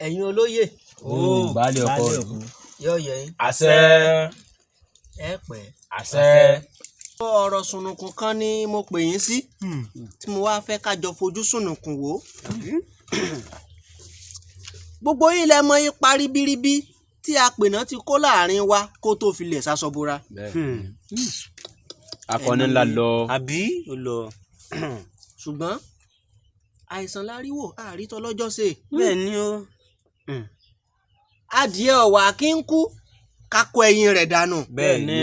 Ẹ̀yin olóyè. Baálé ọkọ ìlú. Yóò yẹ yín. Àṣẹ. Ẹ pẹ́. Àṣẹ. Ọ̀rọ̀ sùnùkùn kan ni mo pè yín sí tí mo wá fẹ́ ká jọ fojú sùnùkùn wò. Gbogbo yín lẹ mọ ipa ribiribi tí apènà ti kó láàrin wa kó tó filẹ̀ ṣaṣọbora. Akọni ńlá lọ. Àbí ó lọ. Ṣùgbọ́n àìsàn láríwò àrítọ́ lọ́jọ́ ṣe. Bẹ́ẹ̀ ni ó. Adìẹ ọ̀wà kí ń kú ká kó ẹyin rẹ̀ dànù. Bẹ́ẹ̀ ni.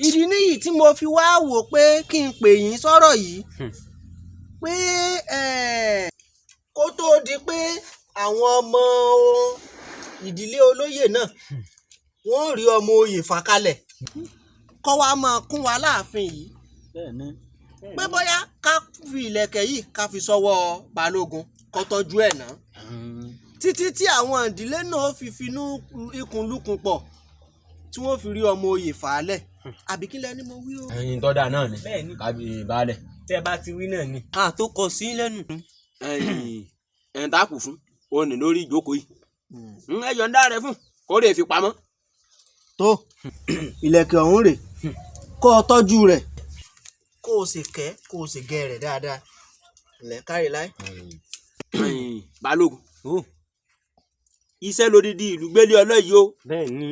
Ìdí nìyí tí mo fi wá wò pé kí n pè yín sọ̀rọ̀ yìí pé kó tóó di pé àwọn ọmọ ìdílé olóyè náà wọ́n rí ọmọ oyè fà kalẹ̀ kọ́ wa máa kún wa láàfin yìí pé bóyá ká fi ìlẹ̀kẹ̀ yìí ká fi sọ́wọ́ balógun kó tọ́jú ẹ̀ náà títí tí àwọn ìdílé náà fi finú ikùn lukùn pọ̀ tí wọ́n fi rí ọmọ oyè fà á lẹ̀, àbí kí lẹ ní mo wí o. Ẹyin tọ́da náà ni. Bẹ́ẹ̀ ni. Kábí baálẹ̀. Tẹ́ ẹ bá ti wí náà ni. A tó kọ sí lẹ́nu. Ẹ̀ẹ́n tá a kù fún òun ní lórí ìjókòó yìí, ẹ yọ̀ǹda rẹ̀ fún kó lè fi pamọ́. Tó ìlẹ̀kẹ̀ ọ̀hún rè, kó o tọ́jú rẹ̀, kó o sì kẹ́, kó o sì gẹ̀ rẹ̀ dáadáa ilẹ̀ kárí láì. Balógun, iṣẹ́ lódìdí ìlú gbélé ọlọ́yìí o. Bẹ́ẹ̀ ni.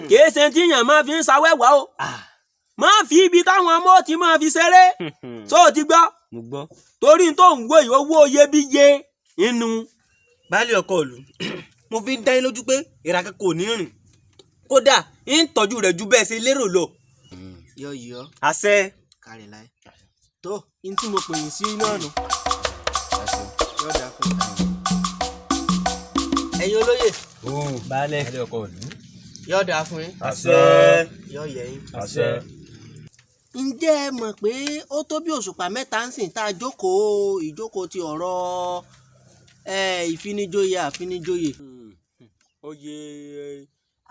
Kìí ṣe tí yàn máa fi ń ṣawẹ́wà o, máa fi ibi táwọn ọmọ ti máa fi ṣeré tó o ti gbọ́. Mo gbọ́. Torí tó ń wò yìí, owó iyebíye inú. Baálé ọkọ ìlú, mo fi ń dá yín lójú pé ìràkẹ́ kò ní rìn, kódà ń tọ́jú rẹ̀ ju bẹ́ẹ̀ ṣe lérò lọ. Yọ yọ. Àṣẹ. Kárí láì. Tó n tí mo pè yín sí náà nù. Yọ dáa fún yín. Ẹ̀yin olóyè. Baálé. Baálé ọkọ ìlú. Yọ dáa fún yín. Àṣẹ. Yọ yẹ yín. Àṣẹ. Ǹjẹ́ ẹ mọ̀ pé ó tó bí òṣùpá 3 ń sìn tá a jókòó ìjókòó ti ọ̀rọ̀ ìfinijoyè àfinijoyè. Oyè.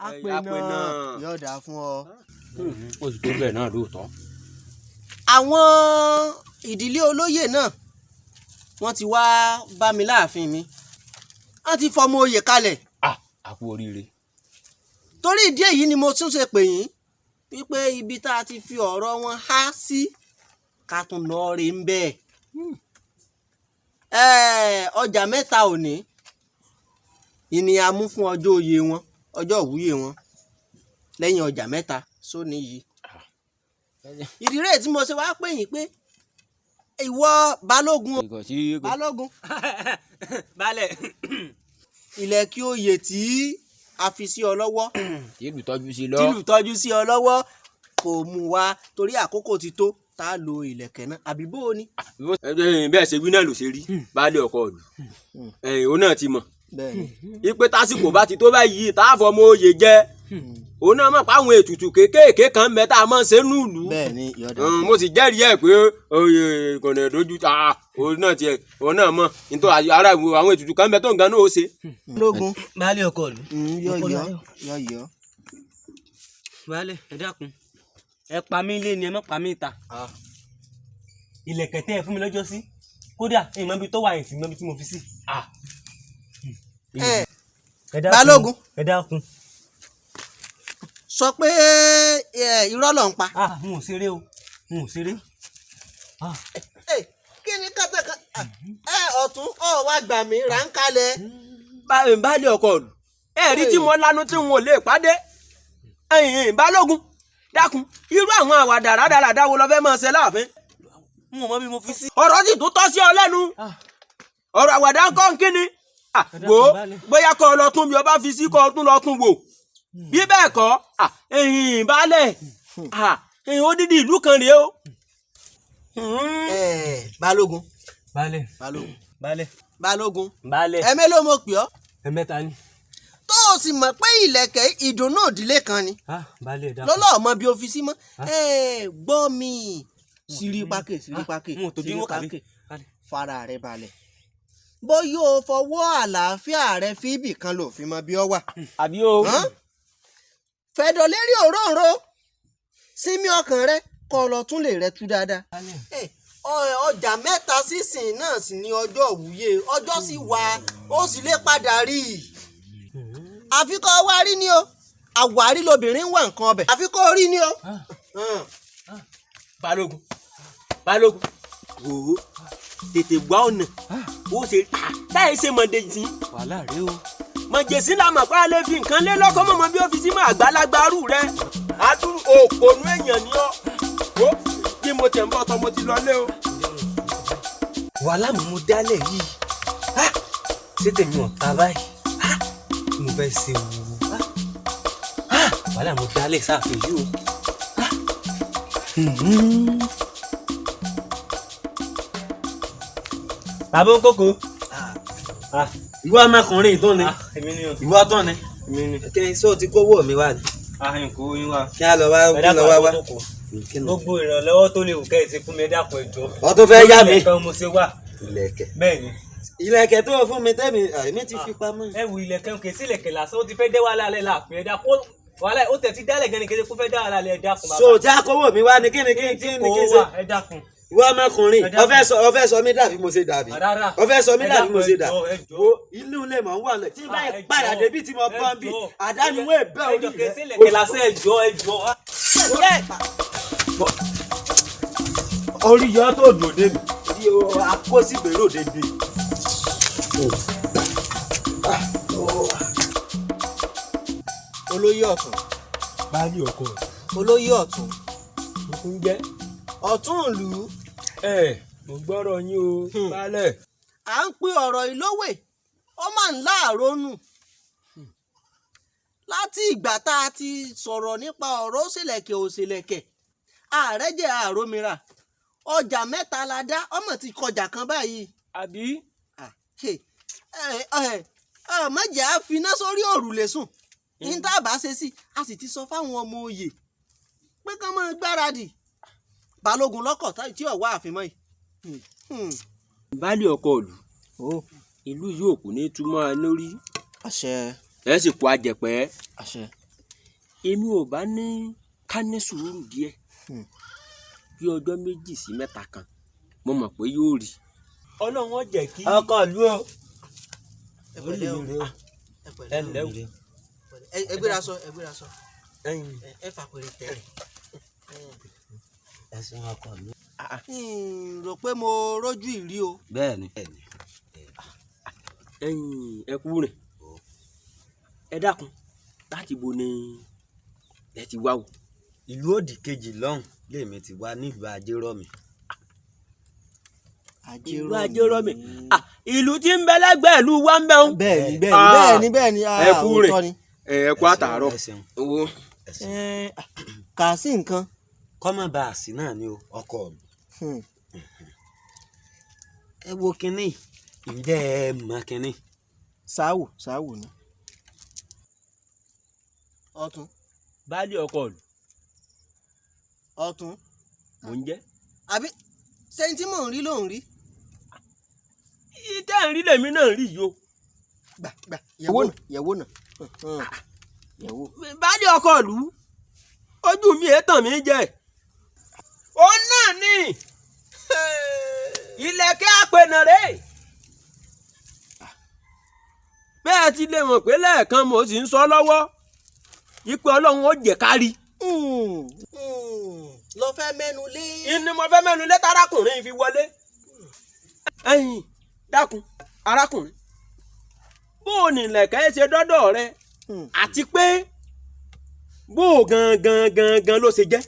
Apẹ̀nà, yóò dáa fún ọ. Ó sì tó bẹ́ẹ̀ náà lóòótọ́. Àwọn ìdílé olóyè náà wọ́n ti wá bá mi láàfin mi, wọ́n ti fọmọ oyè kalẹ̀. Ah, a kú oríire. Torí ìdí èyí ni mo tún ṣe pè yín wípé ibi tá a ti fi ọ̀rọ̀ wọn há sí, ká tún lọ rí ń bẹ́ẹ̀. Ọjà 3 òní ìní a mú fún ọjọ́ oyè wọn, ọjọ́ ìwúyè wọn lẹ́yìn ọjà 3 sóní yìí. Ìdí rẹ̀ tí mo ṣe wá pè yín pé ìwọ balógun, Kò sí. Balógun. Baálẹ̀. Ilẹ̀ kí oyè tí a fi sí ọ lọ́wọ́ Tí ìlú tọ́jú sí lọ. Tìlù tọ́jú sí ọ lọ́wọ́, kò mú wa torí àkókò ti tó tá a lo ìlẹ̀kẹ̀ náà, àbí bó o ní. Bẹ́ẹ̀ ṣe wí náà ló ṣe rí, baálé ọkọ ìlú. Òun náà ti mọ̀ Bẹ́ẹ̀ni. ipe tásìkò bá ti tó báyìí tá a fọmọ oyè jẹ, òun náà mọ̀ pé àwọn ètùtù kéékèèké kan ń bẹ tá a máa ń ṣe nílùú. Bẹ́ẹ̀ni, yọ̀dà. Mo sì jẹ́rìí ẹ̀ pé oyè kò ní dojú ta òun náà tiẹ̀, òun náà mọ̀ nítorí ara àwọn ètùtù kan ń bẹ tó nǹkan náà ó ṣe. Balógun. Baálé ọkọ ìlú. Yọ yọ yọ yọ. Baálé, ẹ dákun, ẹ pa mí lé ni, ẹ má pa mí ta. Ìlẹ̀kẹ̀ tẹ́ ẹ fún mi lọ́jọ́ sí, kódà ìmọ̀ ibi tó wà yìí sí, mọ̀ ibi tí mo fi sí. Ẹ dákun. Balógun. Ẹ dákun. Sọ pé irọ́ ló ń pa. Ah, n ò ṣeré o, n ò ṣeré. Kí ni kátàkátà ẹ ọ̀tún ọ̀ wá gbà mí rà ń kalẹ̀. Baálé ọkọ ìlú, ẹ rí tí mo lanu tí n ò lè pàdé ẹ̀yìn. Balógun, dákun, irú àwọn àwàdà rádaràda wo lọ fẹ́ máa ṣe láàfin? N ò mọ bí mo fi sí. Ọ̀rọ̀ sì tún tọ́ sí ọ lẹ́nu, ọ̀rọ̀ àwàdà ń kọ́ ń kíni. Wò ó, bóyá kọ́ ọ lọ tún bí ọba fi sí, kọ́ ọ tún lọ tún wò. Bí bẹ́ẹ̀ kọ́, ẹ̀yìn baálẹ̀, ẹ̀yìn odidi ìlú kan rèé o. Balógun. Baálẹ̀. Balógun. Baálẹ̀. Balógun. Baálẹ̀. Ẹ mélòó mo pè ọ́? Ẹ̀mẹ́ta ni. Tó o sì mọ̀ pé ìlẹ̀kẹ̀ ìdùnnú òdílé kan ni. Ah, baálẹ̀, dákun. Lọ́lọ́ mọ bí o fi sí mọ́. Ẹ gbọ́ mi, sírípákè sírípákè. N ò tójú wọn kàbí. Sírípákè, fara rẹ balẹ̀, bóyá o fọwọ́ àlàáfíà rẹ fi ibì kan lò fi mọ bí ọ wà. Àbí o. Hàn? Fẹ̀dọ̀ lérí òróǹro, sinmi ọkàn rẹ, kó lọ tún lè rẹ tú dáadáa. Ọjà 3 sísìn náà sì ní ọjọ́ òwúyè, ọjọ́ sì wà, ó sì lè padà rí i. Àfi kọ́ wá rí ni o, àwárí lobìnrin ń wá nǹkan ọbẹ̀, àfi kọ́ rí ni o. Balógun, balógun, wò ó, tètè gbọ́ ọ̀nà ó ṣe táyé ṣe mọ̀dèjì. Wàhálà rèé o. Mọ̀jẹ̀sí la mọ̀ pé a lè fi nǹkan lé lọ́kọ́ mọ̀mọ́ bí ó fi sí mọ́ àgbàlagbà rú rẹ̀. Àtúrò òpònú èèyàn ni ọ́. Ó bí mo tẹ̀ ń bọ̀ tọ́ mo ti lọ lé o. Wàhálà mi mo dálẹ̀ yìí. Ah! Ṣé tèmi ò ta báyìí? Ah! Kí mo fẹ́ ṣe wò ó? Ah! Wàhálà mo dálẹ̀ sáàfin yìí o. Ah! Mhm. Bàbá ń kókó. Ah! Ìwọ ọmọkùnrin tó ni. Ah, èmi ni o. Ìwọ tó ni. Èmi ni. Kí n sọ ti kówó mi wá ni. Ah, n kò yín wá. Kí á lọ wá, Ẹ kí dákun, lọ wá wá. àkókò. Gbogbo ìrànlọ́wọ́ tó lè wù kẹ́ ẹ ti fún mi, ẹ dákun, ẹ jọ̀ọ́. Ọ tó fẹ́ yá mi. Ìlẹ̀kẹ̀ mo ṣe wà. Ìlẹ̀kẹ̀. Bẹ́ẹ̀ ni. Ìlẹ̀kẹ̀ tó fún mi tẹ́mi èmi ti fi pamọ́. Ẹ wo ìlẹ̀kẹ̀, kì í sí ìlẹ̀kẹ̀ lásán, ó ti fẹ́ dé wàhálà alẹ́ láàfin, ẹ dákun. Wàhálà ó tẹ̀ ti dálẹ̀ gan ni, kété kó fẹ́ dá wàhálà alẹ́, ẹ dákun bàbá. So tí a kówó mi wá ni, kí ni kí ni kí ni kí n ṣe. Kó wà, ẹ dákun. Ìwọ ọmọkùnrin, Ẹ dákun. ọfẹ sọ mí dàbí mo ṣe dàbí. Rárá. Ọfẹ sọ mí Ẹ dàbí mo dákun, ṣe ẹ dà. jọ̀ọ́, ẹ jọ̀ọ́. Wo inú ilé mọ̀ ń wà lẹ̀ tí n bá Ah, ẹ padà jọ̀ọ́. débi tí mo Ẹ bọ́ ń bì jọ̀ọ́. àdániwó ẹ̀bẹ́ Ẹ orí jọ̀ọ́, kì í sí rẹ̀. ìlẹ̀kẹ̀ lásán, ẹ jọ̀ọ́, ẹ jọ̀ọ́. Orí yọ tó dùn dé mi. Orí o akósìgbèrò débi. Olóyè ọ̀tún. Baálé ọkọ. Olóyè ọ̀tún. Ń jẹ́. Ọ̀tún ìlú. Ẹ mo gbọ́rọ̀ yín o, baálẹ̀. À ń pe ọ̀rọ̀ ìlówè, ó máa ń láàrónù. Láti ìgbà tá a ti sọ̀rọ̀ nípa ọ̀rọ̀ òṣèlẹ̀kẹ̀ òṣèlẹ̀kẹ̀, ààrẹ jẹ́ àròmìrà. Ọjà mẹ́ta la dá, ọmọ ti kọjà kan báyìí. Àbí? Ah, ẹ ẹ ẹ má jẹ́ á finá sórí òrùlé sùn. Ní tá a bá ṣe sí, a sì ti sọ fáwọn ọmọ oyè pé kán máa gbáradì. Balógun lọ́kọ̀ tí ò wá àfin mọ́ yìí. Baálé ọkọ ìlú, ìlú yóò kù ní túmọ̀ lórí. Àṣẹ. Ẹ sì kó àjẹpẹ́. Àṣẹ. Èmi ò bá ní ká ní sùúrù díẹ̀. Bí ọjọ́ 2 sí 3 kan, mo mọ̀ pé yóò rí. Ọlọ́run ó jẹ́ kí. Ọkọ ìlú o. Ẹ pẹ̀lẹ́ o. Ẹ pẹ̀lẹ́ o. Ẹ ǹlẹ́ o. Ẹ gbéra sọ, ẹ gbéra sọ. Ẹ fàpèrè tẹ̀. Ẹ ṣeun ọkọ ìlú. N rò pé mo rójú ìrí o. Bẹ́ẹ̀ni. Ẹ̀yin ẹ kú rìn. Ẹ dákun, láti bo ni ẹ ti wá o? Ìlú òdì kejì lọ́hùn lèmi ti wá, nílùú Ajérọ̀mí. Ìlú Ajérọ̀mí. Ah, ìlú tí ń bẹ lẹ́gbẹ̀ẹ́ ìlú wa ń bẹ ń. Bẹ́ẹ̀ni, bẹ́ẹ̀ni, bẹ́ẹ̀ni, bẹ́ẹ̀ni, Ẹ kú rìn. òótọ́ ni. Ẹ kú àtàárọ̀. Ẹ ṣeun. Owó. Ẹ ṣeun. Ẹ, kà sí nǹkan. Kọ́mọ̀ bá a sí náà ni o, ọkọ mi. Ẹ wo kinní, ǹjẹ́ ẹ mọ̀ kinní? Sáwù, sáwù ni. Ọ̀tún. Baálé ọkọ ìlú. Ọ̀tún. Mò ń jẹ́. Àbí ṣé n tí mò ń rí ló ń rí? Ìtẹ́ ń rí lèmi náà ń rí yìí o. Gbà, gbà, yẹ̀wò nà, yẹ̀wò nà. Yẹ̀wò. Baálé ọkọ ìlú, ojú mi ètàn mi jẹ. Òun náà ni ìlẹ̀kẹ̀ àpènà rè. Bẹ́ẹ̀ ti lè mọ̀ pé lẹ́ẹ̀kan mo sì ń sọ lọ́wọ́ ipò Ọlọ́run ó jẹ́ ká rí. Lọ fẹ́ mẹ́nu lé. Ìní mo fẹ́ mẹ́nu lé tarákùnrin fi wọlé. Ẹ̀yin dákun arákùnrin, bó o ní ìlẹ̀kẹ̀ ṣe dọ́dọ̀ rẹ àti pé bó o gangan gangan ló ṣe jẹ́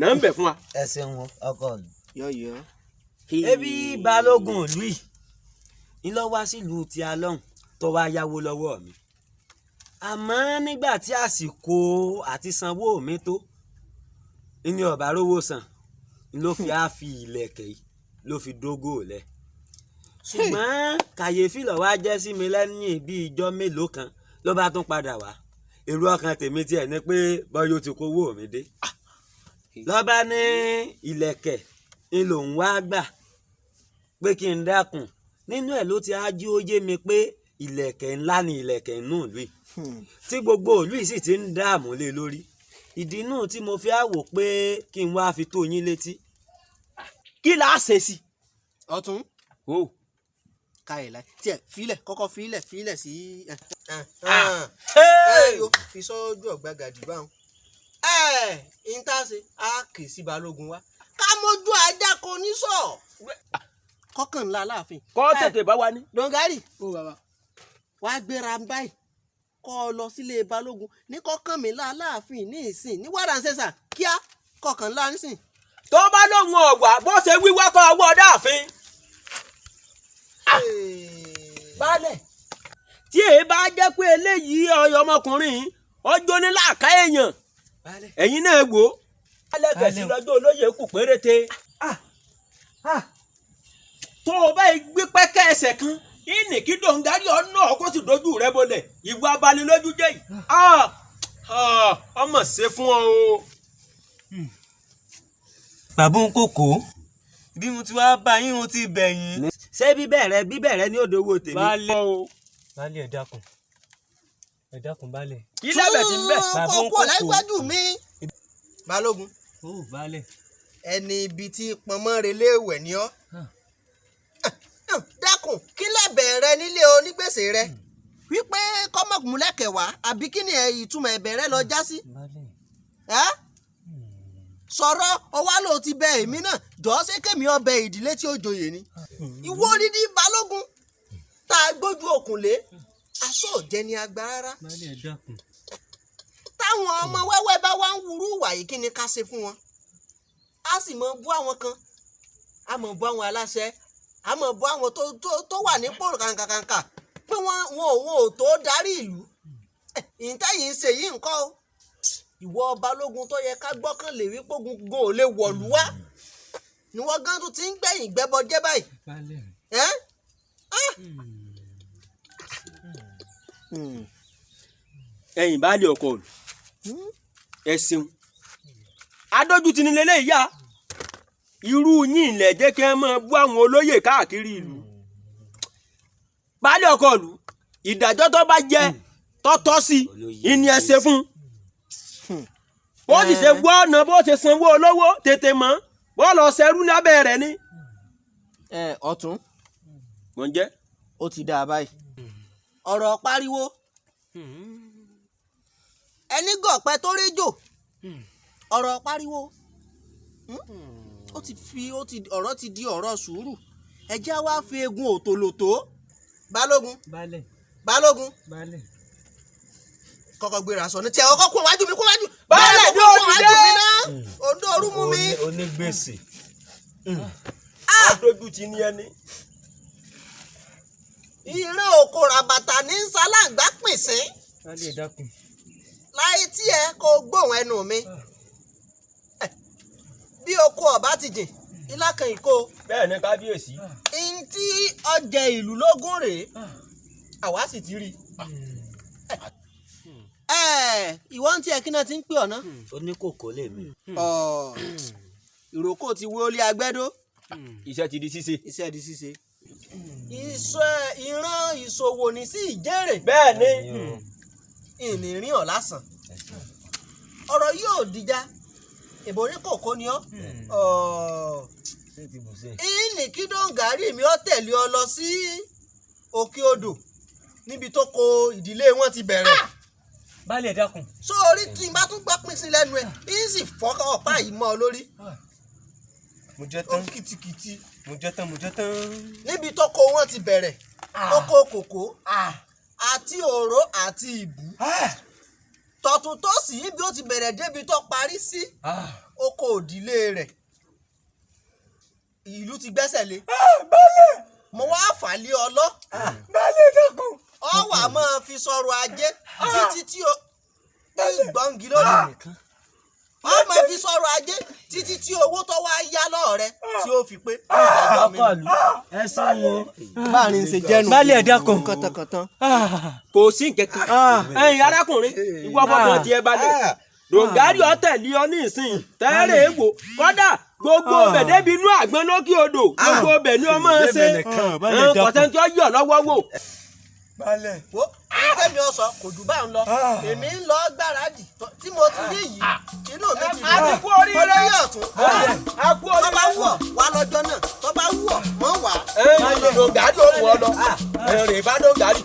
náà ń bẹ̀ fún wa. Ẹ ṣeun ọkọ mi. Yọ̀yọ̀. Ebi balógun ìlú yìí ń lọ wá sílùú ti alọ́hùn tó wá yáwó lọ́wọ́ mi. Àmọ́ nígbà tí àsìkò àti sanwó mi tó, ní ọ̀bá rówó san, ló fi á fi ìlẹ̀kẹ̀ yìí ló fi dógò lẹ̀. Ṣùgbọ́n kàyéfì ló wá jẹ́ sí mi lẹ́yìn bíi ijọ́ mélòó kan ló bá tún padà wá. Èrò ọkàn tèmi tiẹ̀ ni pé bọ́yọ̀ ti kówó mi dé. Ló bá ní ìlẹ̀kẹ̀ ń lòun wá gbà pé kí n dákun. Nínú ẹ̀ ló ti á jí ó yé mi pé ìlẹ̀kẹ̀ ńlá ni ìlẹ̀kẹ̀ inú ìlú yìí tí gbogbo ìlú yìí sì ti ń dààmú lé lórí. Ìdí inú tí mo fi á wò pé kí n wá fi tó yín létí. Kí la ṣe sí? Ọ̀tún. O. Káyè láì tiẹ̀ filẹ̀, kọ́kọ́ filẹ̀ filẹ̀ sí ẹ ẹ yo fi sọ́jú ọ̀gbagadì báwọn. Ẹ ń tá a ṣe, a kì í sí balógun wa ká mójú ajá kò ní sọ kọ́kànlá láàfin. Kọ́ tètè bá wa ní. Dongari wàá gbéra báyìí, kọ́ ọ lọ sílé balógun ní kọ́kànmílá láàfin ní ìsìn ní wàrà ń sẹ́sà kíá kọkànlá nísìn. Tó bá lóun ọ̀wà bó ṣe wíwá kọ́ ọwọ́ dáàfin. Baálẹ̀, tí èyí bá jẹ́ pé eléyìí ọyọ ọmọkùnrin ọjọ́ ní làákà èèyàn, ẹ̀yin náà wò ó. Baálẹ̀ kẹ̀sí lọ́jọ́ olóyè kù péréte. Tó o bá gbé pẹ́kẹ́ ẹsẹ̀ kan ìní kí dòǹgárí ọ̀nà kó sì dojú rẹ bolẹ̀, ìwà abalilójú jẹ́ yìí. Ọmọ ṣe fún ọ o. Bàbá ń kòkó, bí mo ti wá bá yín, mo ti bẹ̀ yín. Ṣé bíbẹ̀rẹ̀ bíbẹ̀rẹ̀ ní òdòwò tèmi. Baálẹ̀ o. Baálẹ̀, ẹ dákun, ẹ dákun baálẹ̀. Kí lẹ́bẹ̀ tí ń bẹ̀. Bàbá ń kókó kókó. láìwájú mi. Balógun, Ó baálẹ̀. ẹni ibi tí pọnmọ́ relé ìwẹ̀ ni ọ́. Dákun, kí lẹ́bẹ̀ rẹ nílé onígbèsè rẹ wípé kọ́mọ̀kùnmúlẹ̀kẹ̀ wá, àbí kí ni ìtumọ̀ ẹ̀bẹ̀ rẹ lọ já sí? Baálẹ̀. Ẹ́ sọ̀rọ̀ ọwá ló ti bẹ èmi náà, jọ̀ọ́ ṣé kémi ọbẹ̀ ìdílé tí ó joyè ni? Ìwọ odidi balógun tá a gbójú òkun lé aṣọ òjẹ ni agbára rárá. Baálẹ̀, ẹ dákun. Táwọn ọmọ wẹ́wẹ́ bá wá ń wúrú ìwà yìí, kí ni ká ṣe fún wọn? A sì mọ bú àwọn kan, a mọ bú àwọn aláṣẹ, a mọ bú àwọn tó tó tó wà nípò kàǹkàǹkà pé wọn wọn ò wọn ò tó darí ìlú. Ìtẹ́yìn ń ṣe yìí nǹkan o. Ìwọ balógun tó yẹ ká gbọ́kàn lè wí pógun gan ò lè wọ̀lú wá ni wọ́n gan tún ti ń gbẹ̀yìn gbẹ́bọ jẹ́ báyìí. Baálẹ̀. Ẹ́ ah. Ẹ̀yin baálé ọkọ òlù, ẹ ṣeun. Adójútì ni lélẹ́yìí yá irú yín ilẹ̀ jẹ́ kí ẹ máa bú àwọn olóyè káàkiri ìlú. Baálé ọkọ ìlú, ìdájọ́ tó bá jẹ́ tọ́tọ́ sí ìní ẹ ṣe fún bó sì ṣe gbọ́ ọ̀nà bó ṣe sanwó olówó tètè mọ́ bó lọ ṣerú lábẹ́ rẹ̀ ni. Ẹ ọ̀tún. Mò ń jẹ́. Ó ti dáa báyìí. Ọ̀rọ̀ pariwo ẹni gọ̀pẹ́ tó réjò, ọ̀rọ̀ pariwo. Ó ti fi ó ti ọ̀rọ̀ ti di ọ̀rọ̀ sùúrù. Ẹ jẹ́ wá fi egun òtòlótó. Balógun. Baálẹ̀. Balógun. Baálẹ̀. Kọ́kọ́ gbéra sọ ní tiẹ̀, ọkọ̀ kún wájú mi, kún wájú. Baálẹ̀ ní kún wájú òdìdé. Mi náà òǹdó orú mú mi. Onígbèsè. Adójútì ni ẹni. Ìran òkò ràbàtà ní sálàǹgbá pìnsín. Baálẹ̀, ẹ dákun. Láyé tí ẹ kò gbóhùn ẹnu mi, bí oko ọba ti jìn ilá kan ìkó. Bẹ́ẹ̀ ni kábíyèsí. N tí ọjà ìlú lógún rèé, àwa sì ti rí i. Ẹ ìwọ ń tiẹ̀ kí náà ti ń pè ọ́ ná. Oníkòkó lèmi. Ọ̀, ìrókò ti wé olé agbẹ́dó. Iṣẹ́ ti di ṣíṣe. Iṣẹ́ di ṣíṣe. Iṣẹ́ ìran ìṣòwò ní sí ìjẹ́rè. Bẹ́ẹ̀ ni. Ìnìrín ọ̀ lásán. Ọ̀rọ̀ yóò dìjà, ìbò ní kòkó ni ọ́. Ọ̀, Ṣé ti bù ṣe. Ìní kí dóńgárì mi ó tẹ̀lé ọ lọ sí òkè odò níbi tó ko ìdílé wọn ti bẹ̀rẹ̀. Baálẹ̀, ẹ dákun. Sórí tí n bá tún gbọ́ pín sí lẹ́nu ẹ̀ ń sì fọ́ ọ̀pá yìí mọ́ ọ lórí. Mo jẹ Ó tán. kìtìkìtì. Mo jẹ tán, mo jẹ tán. Níbi tó ko wọn ti bẹ̀rẹ̀, oko kòkó àti òró àti ìbú tọ̀tún tòsì, ibi ó ti bẹ̀rẹ̀ débi tó parí sí oko òdílé rẹ̀, ìlú ti gbẹ́sẹ̀ lé. Mo wá fà lé ọ lọ. Baálẹ̀, dákun. Ọ wà máa fi sọ̀rọ̀ ajé títí tí o gbọ̀ngì lórí. Ọ máa fi sọ̀rọ̀ ajé títí tí owó tó wá yá lọ́ọ̀ rẹ tí ó fi pé. Ọkọ ìlú, ẹ sún wo. Báàrin ṣe jẹ́nu. Baálẹ̀, ẹ dákun. Kàntàkàntàn. Kò sí nǹkan kan. Ẹ̀yin arákùnrin, ìwọ fọkàn tiẹ̀ balẹ̀. Dòǹgárì ọ̀tẹ̀lì ọ ní ìsìn tẹ́rẹ̀ ègbò kọ́dà gbogbo ọbẹ̀ débi inú àgbọn lókè odò, gbogbo ọbẹ̀ ni ọmọ ṣe kọ̀sẹ́ntì ọyọ̀ lọ́wọ́ wò. Baálẹ̀. Wo tẹ́mi ọ sọ kò jù bá ń lọ, èmi ń lọ gbáradì tí mo ti rí yìí, inú mi ti A ti kú oríire. Olóyè ọ̀tún, A kú tó bá oríire. wù ọ́ wá lọ́jọ́ náà, tó bá wù ọ́ mọ́ wá. Ẹ̀yin dòǹgárì ò mú ọ lọ. Rìn bá dóńgárì.